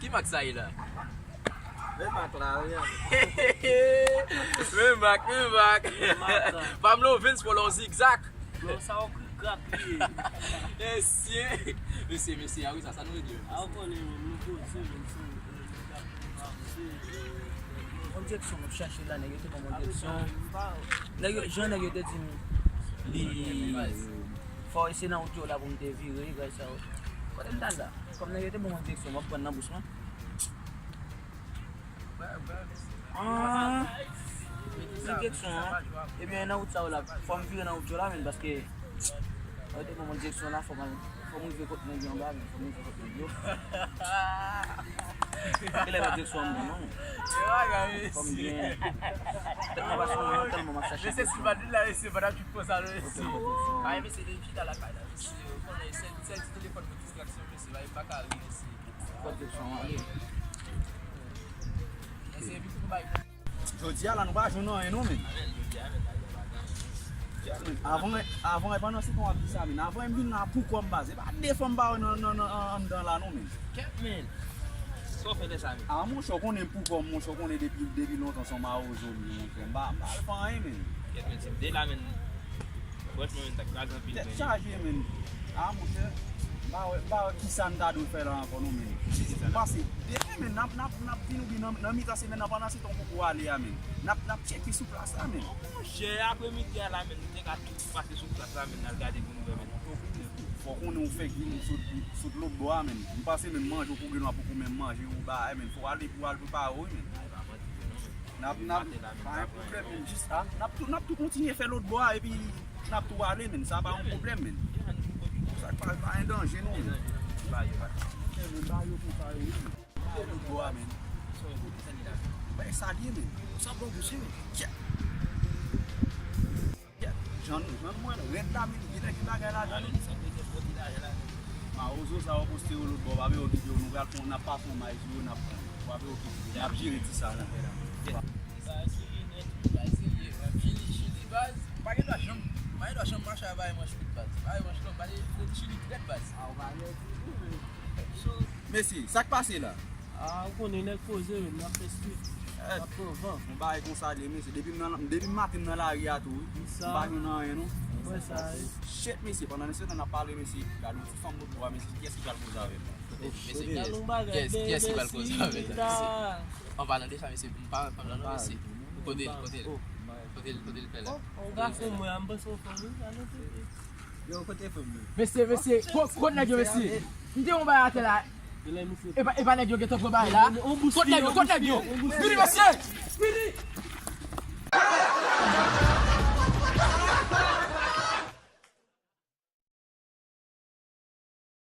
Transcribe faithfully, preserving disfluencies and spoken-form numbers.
Ki mak sa ye la? Men mak la, wi. Men mak, men mak. Pablo Vince pou lon zigzag. Non, sa yon krik krak li ye. Mesye, mesye, mesye, a wi, sa, sa nou regle menm? A, ou konnen, menm, nou poze, menm, sou, euh, nou ap avanse, euh, yon direksyon m ap chache la, nèg yo te ban m yon direksyon. Nèg yo, jan nèg yo te di m, li, fò se nan wout yo la pou m te vire, bagay sa yo. Kote m t al la? Kòm nèg yo te ban m yon direksyon, m ap pran nan bous mwen. Ah, direksyon an. Ebyen, nan wout sa yo la, fò m vire nan wout yo la, menm, paske mwen te pran direksyon la, fò m al, fò m rive kot nèg yo anba, menm, fò m rive kot nèg yo. Genlè pa direksyon an m pran, non. Fò m byen. Tèt mwen pa sou mwen, tèlman m ap chache direksyon. Mesye, si pa di la, mesye, pa t ap konsa, non, mesye. Ay, mesye, depi chita lakay la, mesye, ou konnen, sèl, sèl ti telefòn pou distraksyon, mesye, pa, pa ka ri, mesye. Kot direksyon an ale? Jodi a la, nou pa jwenn anyen non, men. Avan, avan, pandan se tan w ap di sa, men. Avan m vin la pou kò m baz. E pa de fwa m pa wè nan, nan, nan, anndan la non, men. Kèt, men. Sa w fè lè sa, men? Ah, monchè, w konnen m pou kò m, monchè, w konnen depi, depi lontan se yon mawozo m ye, monchè. M pa, m pa al fè anyen, men. Kèt, men, se m te la, men. Franchman, men, t ap kraze anpil, men. Tèt chaje, men. Ah, monchè, m pa wè, m pa wè kisa n ta dwe fè la ankò non, men. M panse demen, men, n ap, n ap, n ap vin oubyen nan, nan mitan semèn nan, pandan se tan w poko ale a, men. N ap, n ap tcheke sou plas la, men. Monchè, apremidi a la, men, nou te ka tout pase sou plas la, men, n al gade pou nou wè, men. Fò konnen w fèk vini sot, sot lòt bò a, men. M panse menm manje w pou gen w ap poko menm manje ou bagay, men. Fò w ale pou w al prepare w, men. N ap, n ap, pa gen pwoblèm, men, jis, ah, n ap tou, n ap tou kontinye fè lòt bò a, epi n ap tou ale, men, sa pa yon pwoblèm, men. Sa pa, pa gen danje, non, men. Ba yo, ba yo. Men, ba yo pou sa yo, men. Fè lòt bò a, men. Bay sa li ye, men. Sa bon goute, men. Tchè. Jan, jan mwen rèd la, men, gen nèg ki bagay la, jan. Mawozo sa yo poste yo lòt bò, pa vle yo kite yo, nou pral fè, n ap pase yon may sou yo, n ap, pa vle yo kite yo, n ap jere ti sa nan fè la. Bagay serye nèt, bagay serye, baz. Chili, chili, baz. Pa gen dwa janm, pa gen dwa janm mache avè manch kout, baz. Avè manch long, baz, chili trèt, baz. A, ou pa gen chili, men. Mesye, sa k pase la? Ah, ou konnen nèg poze, men, n ap fè street. N ap pran van. Yon bagay konsa li ye, mesye. Depi m nan, depi maten m nan lari a tou, wi. M pa jwenn anyen, non. Mwen sa, wi. Shit, mesye, pandan se tan n ap pale, mesye, gade yon ti fanm lòt bò a, mesye, kiyès ki pral koze avè l la? Mesye, kiyès, kiyès ki pral koze avè l la, mesye? An palan de sa, mesye, m pa wè fanm nan, non, mesye. Kote l, kote l? Kote l, kote l fè la? Yon gason mwen, m panse yon fanm, wi. Yo, kote fanm nan? Mesye, mesye, ko-, kot nèg yo, mesye? M te yon bay atè la. E pa, e pa nèg yo gentan pran bay la. Kot nèg yo, kot nèg yo? Vini, mesye! Vini!